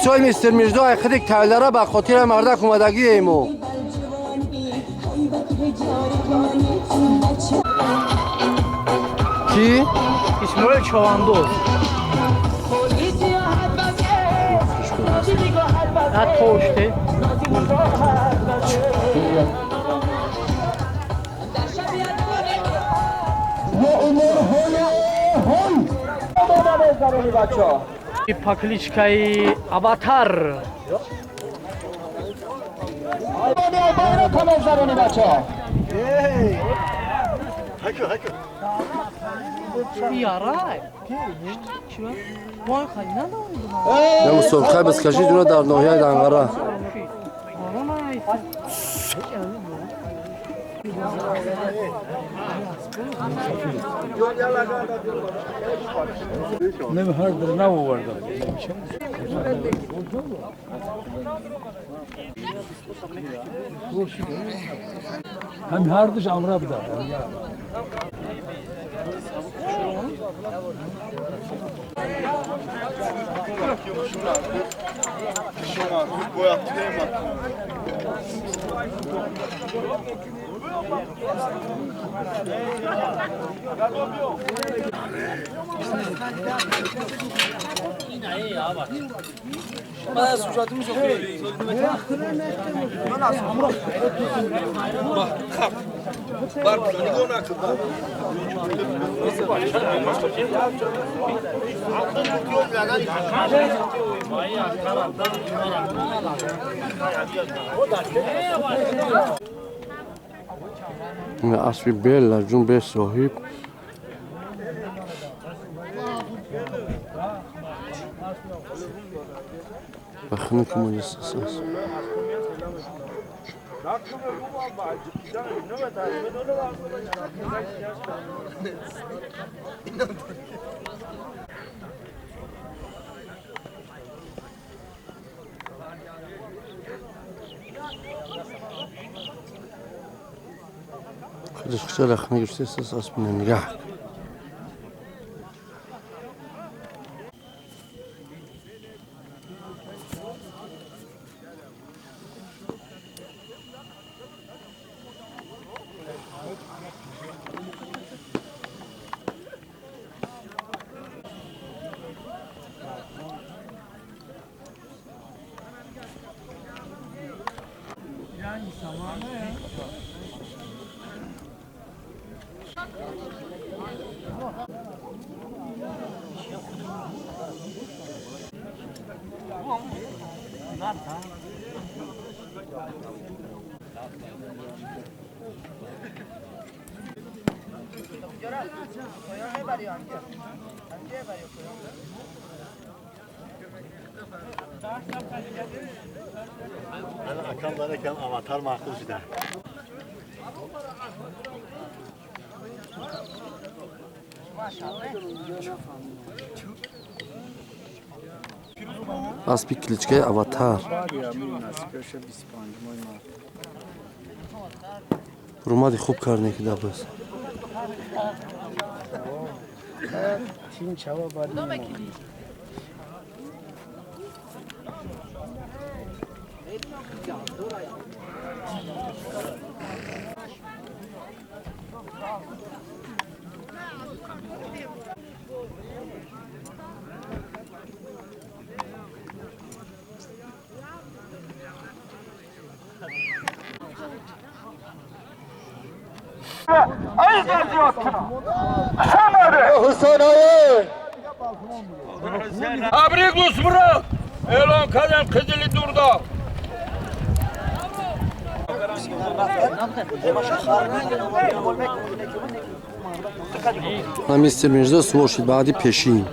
Мухлисои мистер Мирзо ай худик тайлара ба хотири мардак омадагиемо. Ки? Исмоил Човандоз. Тоште. По кличкаи Аватар. Я мусобиқаи бизкашӣ ҷуна дар ноҳияи Данғара. هم هر دوش امرا بده. Асби белла ҷун бесоҳиб. Ба хунуки муҷассас аст. Худаш хуча рахна гирифтааст аспина нигаҳ. Akam derken avatar makul şide. Аспи кличкаи Аватар. Румади хуб карне ки дабас. Abrigus bırak. Elon kadem kızılı durda. Мистер Мирзо сувор шид баъди пешин.